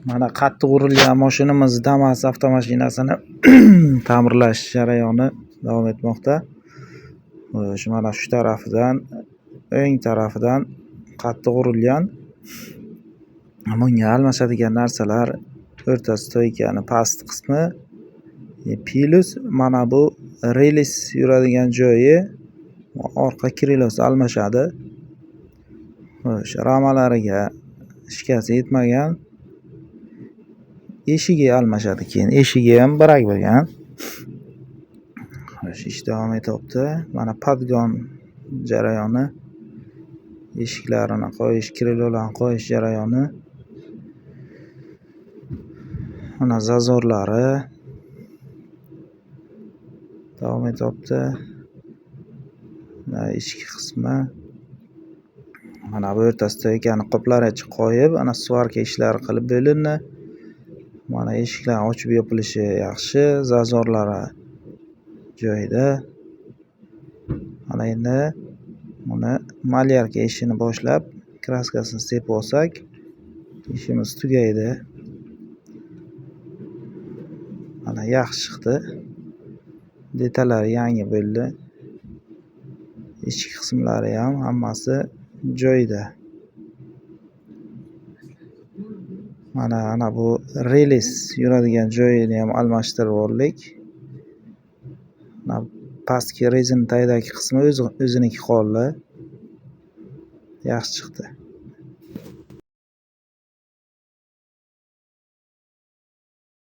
Mana qattiq urilgan mashinamiz Damas avtomashinasini ta'mirlash jarayoni davom etmoqda. Shu mana shu tarafidan, o'ng tarafidan qattiq urilgan. Bunga almashadigan narsalar o'rta stoykani past qismi, plus mana bu relis yuradigan joyi, orqa krilosi almashadi. Xo'sh, ramalariga shikast yetmagan. Eshigi almashadi keyin. Eshigi ham barak bo'lgan. Xo'sh, ish davom etyapti. Mana podgon jarayoni, eshiklarini qo'yish, krilolarni qo'yish jarayoni. Mana zazorlari davom etyapti. Mana ichki qismi. Mana bu o'rta stoykani qoplaricha qo'yib, ana svarka ishlari qilib bo'lindi. Mana eshiklar ochib yopilishi yaxshi, zazorlari joyida. Mana endi buni malyarka ishini boshlab, kraskasini sepib olsak, ishimiz tugaydi. Mana yaxshi chiqdi. Detallari yangi bo'ldi. Ichki qismlari ham hammasi joyida. Mana ana bu relis yuradigan joyini ham almashtirib oldik. Mana pastki rezin tagidagi qismi o'ziniki qoldi. Yaxshi chiqdi.